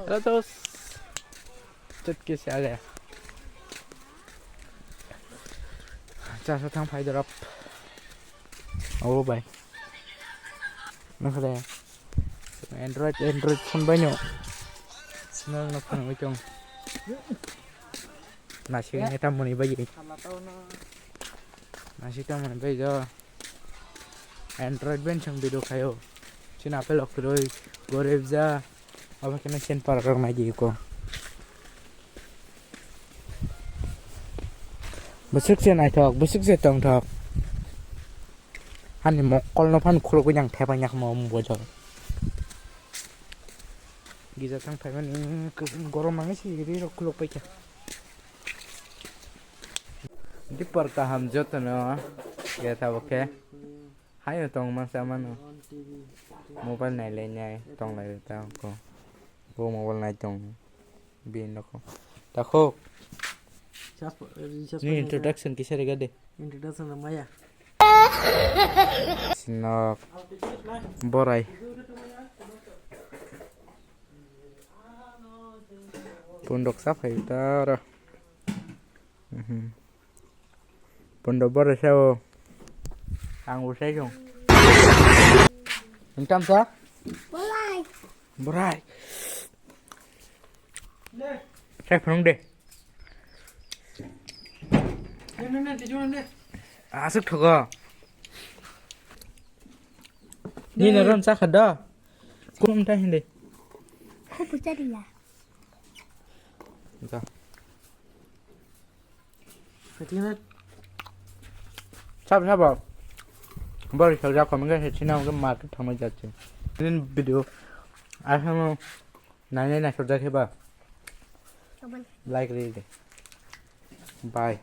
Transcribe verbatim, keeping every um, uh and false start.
Hello, dos. Chut ke se a gaya. Cha sa thang phai dorap. Oh, bhai. Nang kha de. Android, Android phone bai no. Nang no phone bai tong. Nasik ne tam muni bai. Nasik tam muni bai jo. Android ben chang video khayo. Chini apel ok roi. Goreb ja. Abo kena chen para rok nai di ko. Bwswk se naithok, bwswk se tongthok. Ani mokol no phan khulugwi nang thepai yak mo bojor. Gija thang phaimani gorom mangi si ri rok khuluk paikha. Dipar kaham jotono ya tabok khe. Hayo tong masa mano. Mobile nai lai nai tong lai ta ko. Bo mobile nai tong. Bin rok. Takhuk. Ni introduction kisa rega de. Introduction na maya. Sinok. Borai. Pundok sa phai ta ra. Mhm. Pondo bore sao. Ang usai jong. Engkam sa? Bolai. Borai. Sai phunung de. Asuk thogo. Ni na ron sa khada. Kum ta hindi. Aku cari ya. Ito. Sab sabo. Bari sajak kami ke hechina ke market thangma jati. Din video. Asamo nai nai na sajak heba. Like ri de. Bye.